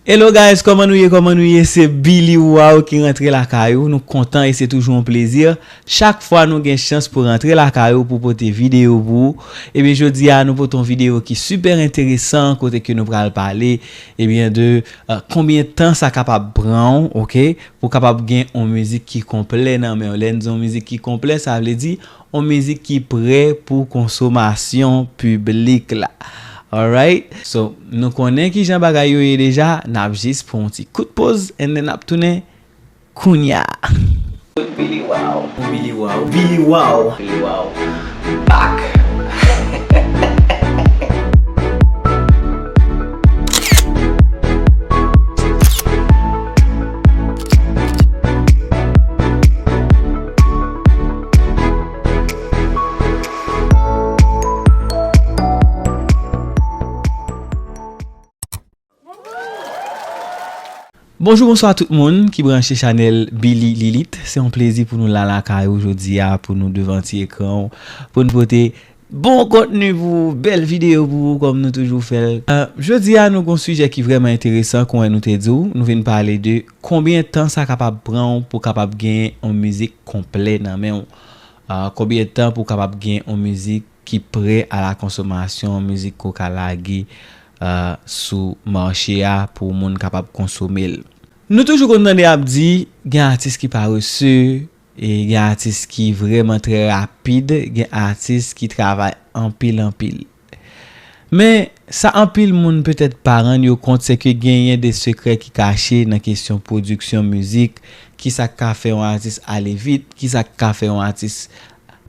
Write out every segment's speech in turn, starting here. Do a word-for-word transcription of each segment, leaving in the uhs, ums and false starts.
Hello guys, kòman nou ye, kòman nou ye? Se Billy Wow ki rantre lakay ou. Nou kontan e se toujou yon plezi. Chak fwa nou gen chans pou rantre lakay ou pou pote videyo pou ou. Ebyen, jodi a nou pote yon videyo ki super enteresan, kote ke nou pral pale, ebyen, de, euh, konbyen tan sa kapab pran ou, ok, pou kapab gen yon mizik ki konplè nan men w. Lè n di yon mizik ki konplè, sa vle di yon mizik ki prè pou konsomasyon piblik la. Alright? So, nou konnen kijan bagay yo ye deja, n ap jis pran yon ti kout poz, and then n ap tounen kounya. Billy Wow. Billy Wow. Billy Wow. Billy Wow. Back. Bonjou, bonswa tout moun ki branche chanèl Billy Lilith. Se yon plezi pou nou la lakay ou jodi a, pou nou devan ti ekran ou, pou nou pote bon kontni pou ou, bèl videyo pou ou, kòm nou toujou fè l. Euh, jodi a, nou gon sijè ki vrèman enteresan, kon nou te di w. Nou vin pale de konbyen tan sa kapab pran w pou kapab gen yon mizik konplè nan men w. Euh, konbyen tan pou w kapab gen yon mizik ki prè a la konsomasyon, mizik ke w ka lage, euh, sou mache a pou moun kapab konsome l. Nou toujou konn tande ap di, gen atis ki parese, e gen atis ki vrèman trè rapid, gen atis ki travay anpil, anpil. Men, sa anpil moun petèt pa rann yo kont, se ke genyen de sekrè ki kache nan kesyon pwodiksyon mizik, kisa k ka fè yon atis ale vit, kisa k ka fè yon atis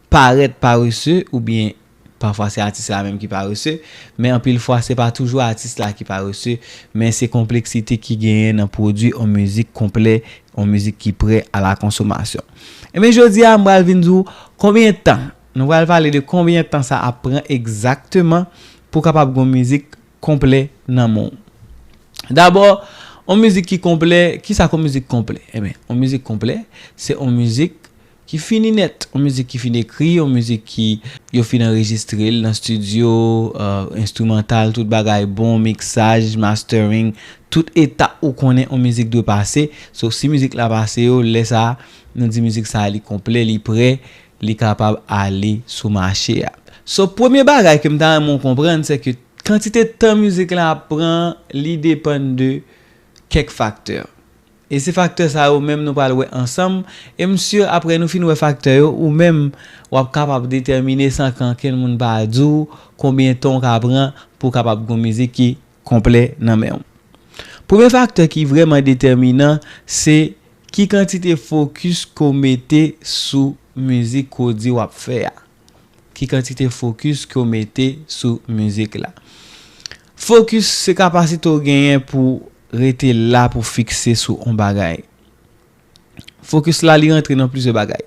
parèt parese, oubyen pafwa se atis la menm ki parese, men anpil fwa se pa toujou atis la ki parese, men se konpleksite ki genyen nan pwodui yon mizik konplè, yon mizik ki prè a la konsomasyon. Ebyen, jodi a, m pral vin di w konbyen tan, nou pral pale de konbyen tan sa ap pran egzakteman pou kapab gon mizik konplè nan men w. Dabò, yon mizik ki konplè, kisa k yon mizik konplè? Ebyen, yon mizik konplè, se yon mizik ki fini nèt, yon mizik ki fin ekri, yon mizik ki yo fin anrejistre l nan estidyo, euh, enstrimantal, tout bagay bon, miksaj, mastering, tout etap ou konnen yon mizik dwe pase. So, si mizik la pase yo, lè sa a, nou di mizik sa a li konplè, li prè, li kapab ale sou mache a. So, premye bagay ke m ta renmen w konprann, se ke kantite tan mizik la ap pran, li depann de kèk faktè. E se faktè sa yo menm nou pral wè ansanm. E m si apre nou fin wè faktè yo, ou menm w ap kapab detèmine san ke ankenn moun pa di w konbyen tan w ka pran pou w kapab gon mizik ki konplè nan men w. Premye faktè ki vrèman detèminan, se ki kantite fokis ke w mete sou mizik ke w di w ap fè a. Ki kantite fokis ke w mete sou mizik la. Fokis se kapasite w genyen pou rete la, pou fikse sou yon bagay. Fokis la, li rantre nan plizyè bagay.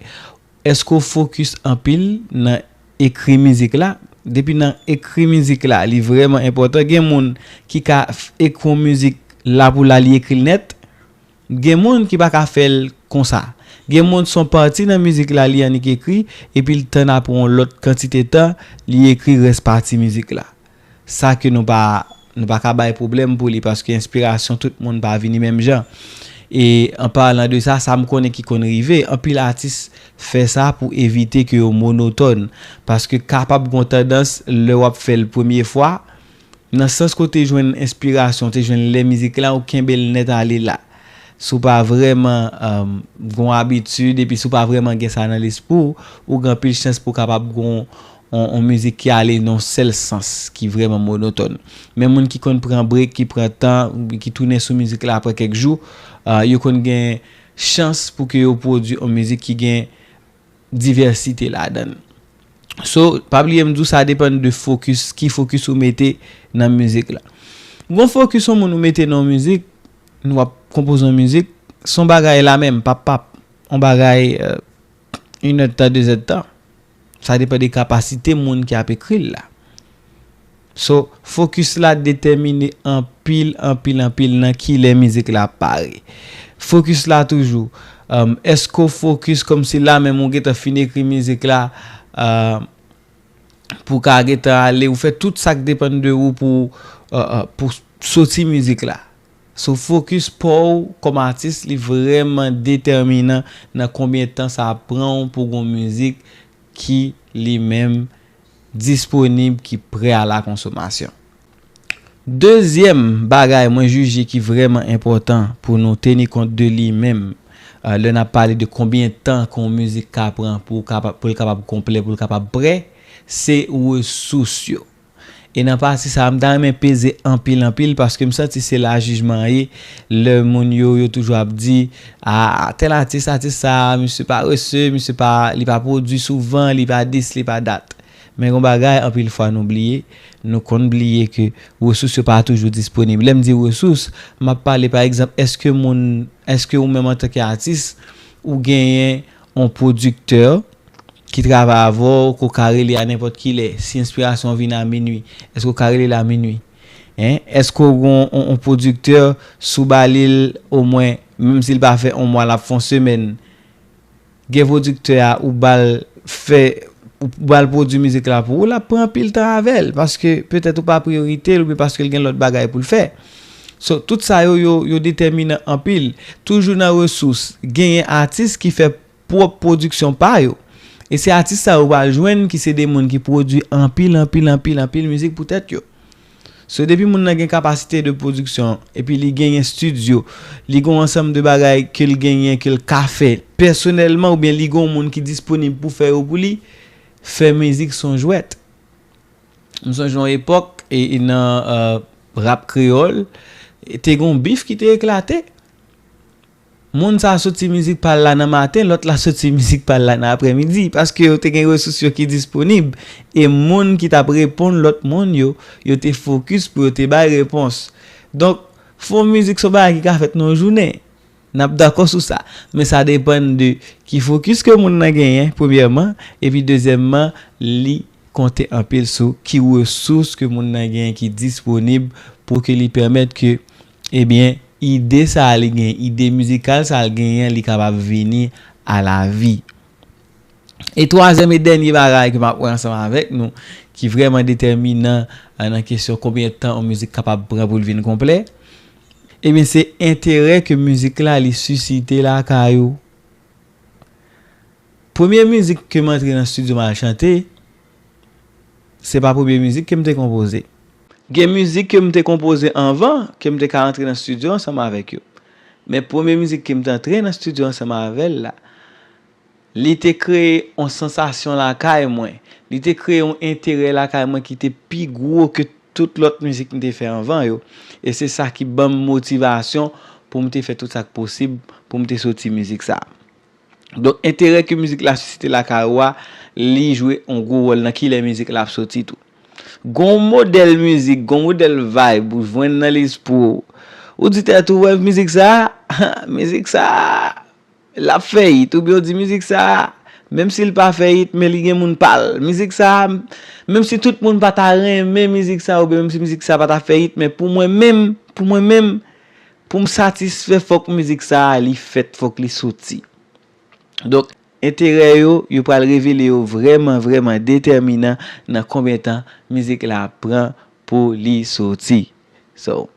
Èske w fokis anpil nan ekri mizik la? Depi nan ekri mizik la, li vrèman enpòtan. Gen moun ki ka f-, ekri yon mizik la pou la, li ekri l nèt. Gen moun ki pa ka fè l konsa. Gen moun se yon pati nan mizik la li annik ekri, epi l tann apre yon lòt kantite tan, li ekri rès pati mizik la. Sa ke nou pa, nou pa ka bay pwoblèm pou li, paske enspirasyon tout moun pa vini menm jan. E an palan de sa, sa m konnen ki konn rive, anpil atis fè sa pou evite ke yo monotòn. Paske kapab gon tandans, lè w ap fè l premye fwa, nan sans ke w te jwenn enspirasyon, w te jwenn lè mizik la, ou kenbe l nèt ale la. Si w pa vrèman, um, gon abitid, epi si w pa vrèman gen sa nan lespri w, ou gen anpil chans pou w kapab gon on, on mizik ki ale nan yon sèl sans, ki vrèman monotòn. Men moun ki konn pran break, ki pran tan, ki tounen sou mizik la apre kèk jou, uh, yo konn gen chans pou ke yo pwodui on mizik ki gen divèsite ladan l. So, pa bliye m di w sa depann de fokis, ki fokis ou mete nan mizik la. Gon fokis yon moun ou mete nan yon mizik, nou ap konpoze yon mizik, se yon bagay la menm, pap pap, yon bagay, euh, inèdtan, dezèdtan. Sa depann de kapasite moun ki ap ekri l la. So, fokis la detèmine anpil, anpil, anpil nan kilè mizik la ap pare. Fokis la toujou, um, èske w fokis kòmsi la menm ou gentan fin ekri mizik la, um, pou w ka gentan ale, ou fè tout sa k depann de ou pou, uh, uh, pou soti mizik la. So, fokis pa w kòm atis, li vrèman detèminan nan konbyen tan sa ap pran w pou gon mizik ki li menm disponib, ki prè a la konsomasyon. Dezyèm bagay mwen jije ki vrèman enpòtan pou nou teni kont de li menm, euh, lè n ap pale de konbyen tan ke yon mizik ka pran pou, pou l kapab konplè, pou l kapab prè, se resous yo. E nan pati sa a, m ta renmen peze anpil, anpil, paske m santi se la jijman an ye. Lè moun yo, yo toujou ap di, a, tèl atis, atis sa, misye parese, misye pa, li pa pwodui souvan, li pa dis, li pa dat. Men gon bagay, anpil fwa nou bliye, nou konn bliye ke resous yo pa toujou disponib. Lè m di resous, m ap pale, pa egzanp, èske moun, èske ou menm antanke atis, ou genyen yon pwodiktè ki travay avè w, ke w ka rele a nenpòt ki lè, si enspirasyon w vin a minui, èske w ka rele l a minui? Hein? Èske w gen yon, yon pwodiktè, si w ba li l omwen, menm si l pa fè yon mwa, l ap fè yon semèn, gen pwodiktè a, ou ba l fè, ou ba l pwodui mizik la pou ou, l ap pran anpil tan avè l, paske petèt ou pa priyorite l, oubyen paske l gen lòt bagay pou l fè. So, tout sa yo, yo, yo detèminan anpil. Toujou nan resous, genyen atis ki fè pwòp pwodiksyon pa yo. E se atis sa yo pral jwenn ki se de moun ki pwodui anpil, anpil, anpil, anpil mizik pou tèt yo. So, depi moun nan gen kapasite de pwodiksyon, epi li genyen estidyo, li gen yon ansanm de bagay ke l genyen, ke l ka fè pèsonèlman, oubyen li gen yon moun ki disponib pou fè yo pou li, fè mizik se yon jwèt. M sonje yon epòk, e, e nan, euh, rap kreyòl, te gen yon bif ki te eklate. Moun sa soti mizik pa l la nan maten, lòt la soti mizik pa l la nan aprèmidi, paske yo te gen resous yo ki disponib, e moun ki t ap reponn lòt moun yo, yo te fokis pou yo te bay repons. Donk, fè yon mizik se yon bagay ki ka fèt nan yon jounen. N ap dakò sou sa. Men sa depann de ki fokis ke moun nan genyen, premyèman, epi dezyèmman, li konte anpil sou ki resous ke moun nan genyen ki disponib pou ke li pèmèt ke, ebyen, ide sa a li genyen, ide mizikal sa a li genyen, li kapab vini a la vi. E twazyèm e dènye bagay ke m ap wè ansanm avèk nou, ki vrèman detèminan, eh, nan kesyon konbyen tan yon mizik kapab pran pou l vin konplè, ebyen, se enterè ke mizik la li sisite lakay ou. Premye mizik ke m antre nan estidyo m al chante, se pa premye mizik ke m te konpoze. Gen mizik ke m te konpoze anvan, ke m te ka antre nan estidyo ansanm avèk yo. Men premye mizik ke m te antre nan estidyo ansanm avè l la, li te kreye yon sansasyon lakay mwen. Li te kreye yon enterè lakay mwen ki te pi gwo ke tout lòt mizik m te fè anvan yo. E se sa ki ban m motivasyon pou m te fè tout sa k posib pou m te soti mizik sa a. Donk, enterè ke mizik la sisite lakay ou a, li jwe yon gwo wòl nan kilè mizik la ap soti tou. Gon modèl mizik, gon modèl vibe ou jwenn nan lespri w. Ou di tèt ou, wè mizik sa, mizik sa, l ap fè hit. Oubyen ou di mizik sa, menm si l pa fè hit, men li gen moun pa l. Mizik sa, menm si tout moun pa ta renmen mizik sa, oubyen menm si mizik sa pa ta fè hit, men pou mwen menm, pou mwen menm, pou m satisfè, fòk mizik sa, li fèt, fòk li soti. Donk, enterè yo, yo pral revele yo vrèman, vrèman detèminan nan konbyen tan mizik la ap pran pou li soti. So,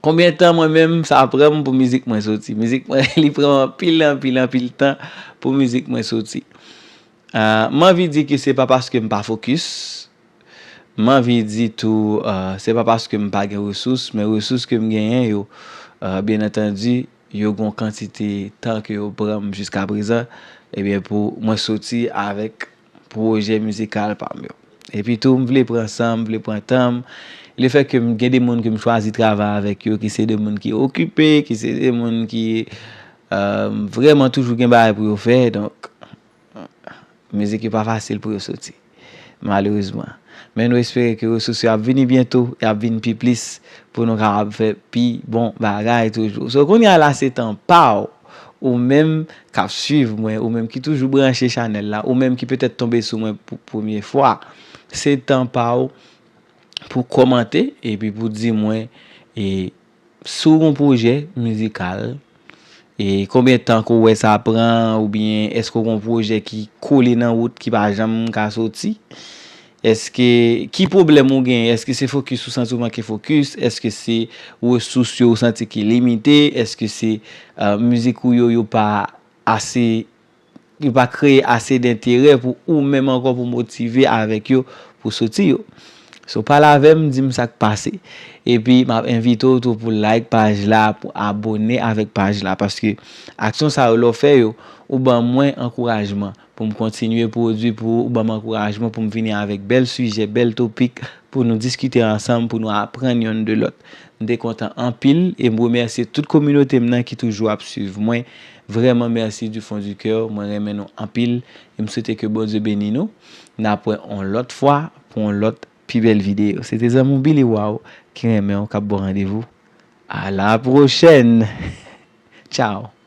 konbyen tan mwen menm sa pran m pou mizik mwen soti? Mizik mwen, li pran anpil, anpil, anpil tan pou mizik mwen soti. Ah, m anvi di ke se pa paske m pa fokis, m anvi di tou, ah, se pa paske m pa gen resous, men resous ke m genyen yo, ah, byen antandi, yo gon kantite tan ke yo pran m jiska prezan, ebyen, pou mwen soti avèk pwojè mizikal pa m yo. Epi tou, m vle pran san m, m vle pran tan m. Lefètke m gen de moun ke m chwazi travay avèk yo, ki se de moun ki okipe, ki se de moun ki, euh, vrèman toujou gen bagay pou yo fè, donk, mizik yo pa fasil pou yo soti, malerezman. Men nou espere ke resous yo ap vini byento, e ap vin pi plis pou nou kapab fè pi bon bagay toujou. So, kounye a la, se tan pa w, ou menm k ap swiv mwen, ou menm ki toujou branche chanèl la, ou menm ki petèt tonbe sou mwen pou premye fwa. Se tan pa w pou kòmante epi pou di mwen, e, si w gen yon pwojè mizikal, e konbyen tan ke w wè sa pran, oubyen èske w gen yon pwojè ki kole nan wout ki pa janm ka soti? Èske, ki pwoblèm ou genyen? Èske se fokis ou santi ou manke fokis? Èske se resous yo ou santi ki limite? Èske se uh, mizik ou yo, yo pa ase, yo pa kreye ase denterè pou ou menm ankò pou motive avèk yo pou soti yo? So pale avè m, di m sa k pase. Epi m ap envite w tou pou like paj la, pou abone avèk paj la, paske aksyon sa yo lè w fè yo, ou ban mwen ankourajman pou m kontinye pwodui pou ou, ou ban m ankourajman pou m vini avèk bèl sijè, bèl topik pou nou diskite ansanm, pou nou aprann yonn de lòt. M te kontan anpil e m remèsye tout kominote m nan ki toujou ap swiv mwen. Vrèman mèsi du fond du cœur, mwen renmen nou anpil e m swete ke Bondye beni nou. N ap wè on lòt fwa pou on lòt pi bèl videyo. Se te zanmi w Billy Wow ki renmen w k ap ba w randevou. A la pwochèn! Tchao!